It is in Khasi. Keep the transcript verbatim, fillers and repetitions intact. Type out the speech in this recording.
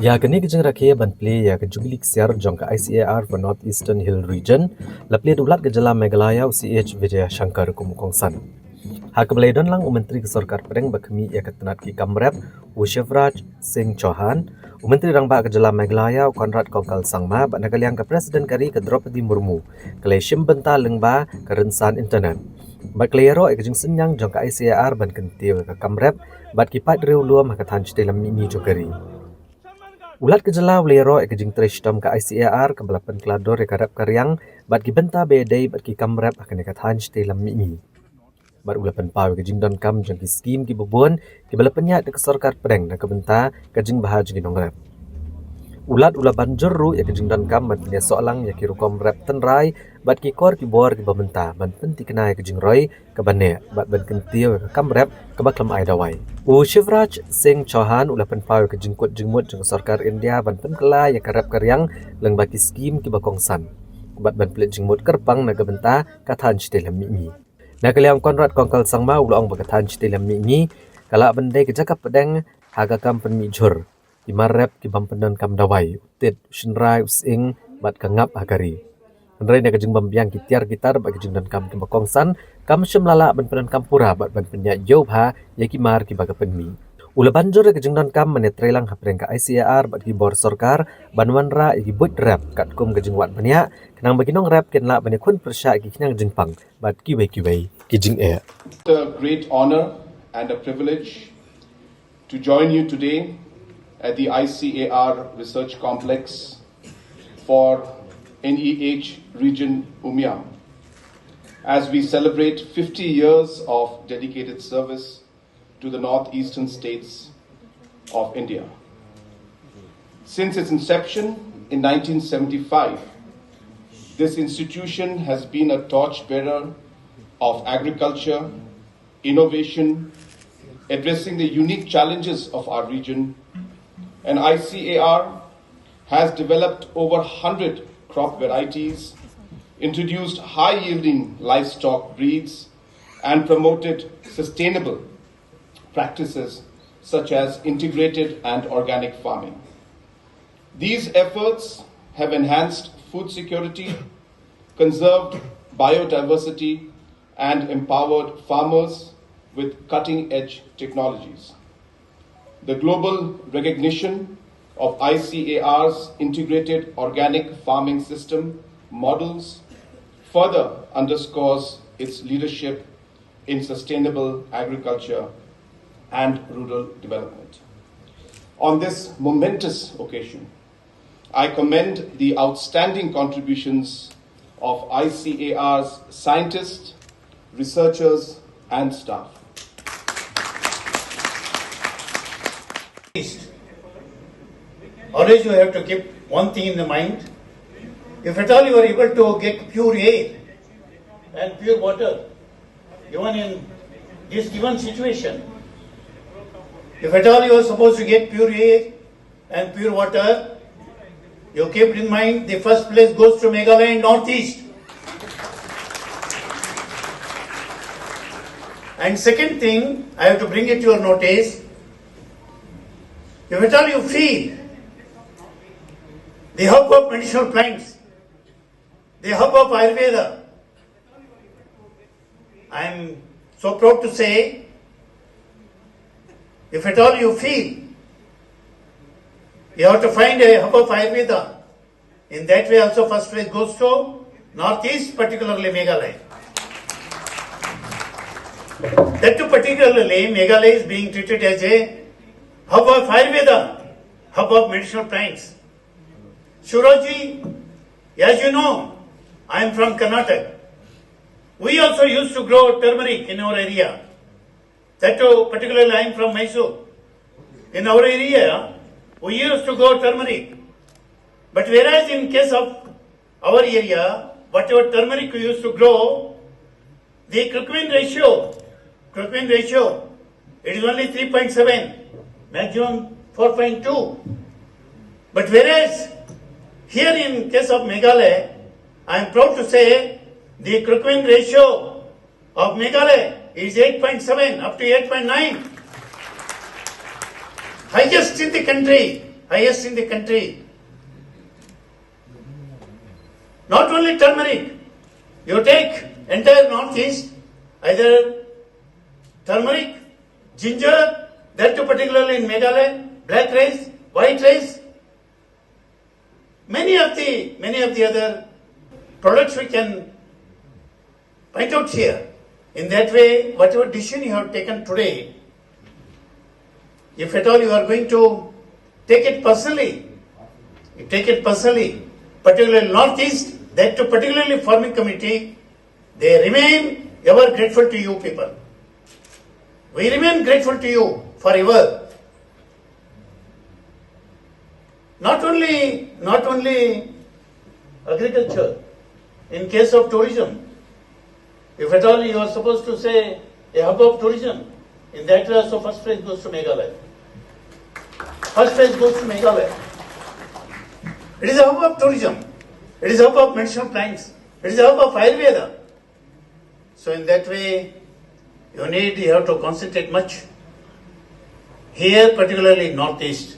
Ïa kane ka jingrakhe ban plie ïa ka Jubilee Ksiar jong ka I C A R for North Eastern Hill Region, la plie da u Lat ka jylla Meghalaya u C H Vijayashankar kum u kongsan. Ha kaba la ïadon lang u Myntri ka Sorkar Pdeng ba khmih ïa ka tnat ki kam rep, u Shivraj Singh Chouhan, u Myntri Rangbah ka jylla Meghalaya u Conrad Kongkal Sangma, bad na ka liang ka President ka ri ka Droupadi Murmu, ka la ïashim bynta lyngba ka rynsan internet. Bad ka la ïaroh ïa ka jingsynñiang jong ka I C A R ban kyntiew ïa ka kam rep bad ki paid riewlum ha ka thaiñ shatei lam mihngi jong ka ri. U Lat ka jylla u la ïaroh ïa ka jingtrei shitom ka I C A R kaba la pynkylla dur ïa ka rep ka riang bad ki bynta ba ïadei bad ki kam rep ha kane ka thaiñ shatei lam mihngi. Bad u la pynpaw ïa ka jingdonkam jong ki skim kiba bun kiba la pynïaid da ka Sorkar Pdeng na ka bynta ka jingbha jong ki nongrep. U Lat u la ban jur ruh ïa ka jingdonkam ban pynïasoh lang ïa ki rukom rep tynrai bad ki kor ki bor kiba mynta ban pynthikna ïa ka jingroi kaba neh bad ban kyntiew ïa ka kam rep kaba khlem ai dawai. U Shivraj Singh Chouhan u la pynpaw ïa ka jingkut jingmut jong ka Sorkar India ban pynkylla ïa ka rep ka riang lyngba ki skim kiba kongsan bad ban pynleit jingmut kyrpang na ka bynta ka thaiñ shatei lam mihngi. Na ka liang u Conrad Kongkal Sangma u la ong ba ka thaiñ shatei lam mihngi ka lah ban dei ka jaka pdeng ha ka kam pynmih jhur ki mar rep ki bym pyndonkam dawai, u tit, u shynrai, u sying bad ka ngap ha ka ri. Hynrei na ka jingbym biang ki tiar ki tar bad ki jingdonkam kiba kongsan, kam shym la lah ban pyndonkam pura bad ban pynïaid ïew bha ïa ki mar kiba ka pynmih. U la ban jur ïa ka jingdonkam ban ïatreilang hapdeng ka I C A R bad ki bor sorkar ban wanrah ïa ki buit rep katkum ka jingwad bniah, khnang ba ki nongrep kin lah ban ïakhun pyrshah ïa ki khñiang jingpang bad kiwei kiwei ki jingeh. It's a great honor and a privilege to join you today at the I C A R Research Complex for N E H Region Umiam as we celebrate fifty years of dedicated service to the northeastern states of India. Since its inception in nineteen seventy-five, this institution has been a torchbearer of agriculture, innovation, addressing the unique challenges of our region, and I C A R has developed over a hundred crop varieties, introduced high-yielding livestock breeds, and promoted sustainable practices such as integrated and organic farming. These efforts have enhanced food security, conserved biodiversity, and empowered farmers with cutting-edge technologies. The global recognition of I C A R's integrated organic farming system models further underscores its leadership in sustainable agriculture and rural development. On this momentous occasion, I commend the outstanding contributions of I C A R's scientists, researchers, and staff. Always you have to keep one thing in the mind. If at all you are able to get pure air and pure water, even in this given situation, if at all you are supposed to get pure air and pure water, you keep in mind the first place goes to Meghalaya and Northeast. And second thing, I have to bring it to your notice. If at all you feel the hub of medicinal plants, the hub of Ayurveda, I am so proud to say, if at all you feel you have to find a hub of Ayurveda, in that way also first place goes to Northeast, particularly Meghalaya. That too particularly Meghalaya is being treated as a hub of Ayurveda, hub of medicinal plants. Surajji, as you know, I am from Karnataka. We also used to grow turmeric in our area. That too, particularly I am from Mysore. In our area, we used to grow turmeric. But whereas in case of our area, whatever turmeric we used to grow, the curcumin ratio, curcumin ratio, it is only three point seven, maximum four point two. But whereas here in case of Meghalaya, I am proud to say the curcumin ratio of Meghalaya is eight point seven up to eight point nine. Highest in the country. highest in the country. Not only turmeric, you take entire Northeast, either turmeric, ginger, that too particularly in Meghalaya, black rice, white rice, many of the many of the other products we can point out here. In that way, whatever decision you have taken today, if at all you are going to take it personally, you take it personally, particularly Northeast, that too particularly farming community, they remain ever grateful to you people. We remain grateful to you forever. Not only, not only agriculture, in case of tourism, if at all you are supposed to say a hub of tourism, in that way also first prize goes to Meghalaya. First prize goes to Meghalaya. It is a hub of tourism. It is a hub of medicinal plants. It is a hub of Ayurveda. So in that way, you need, you have to concentrate much. Here, particularly Northeast,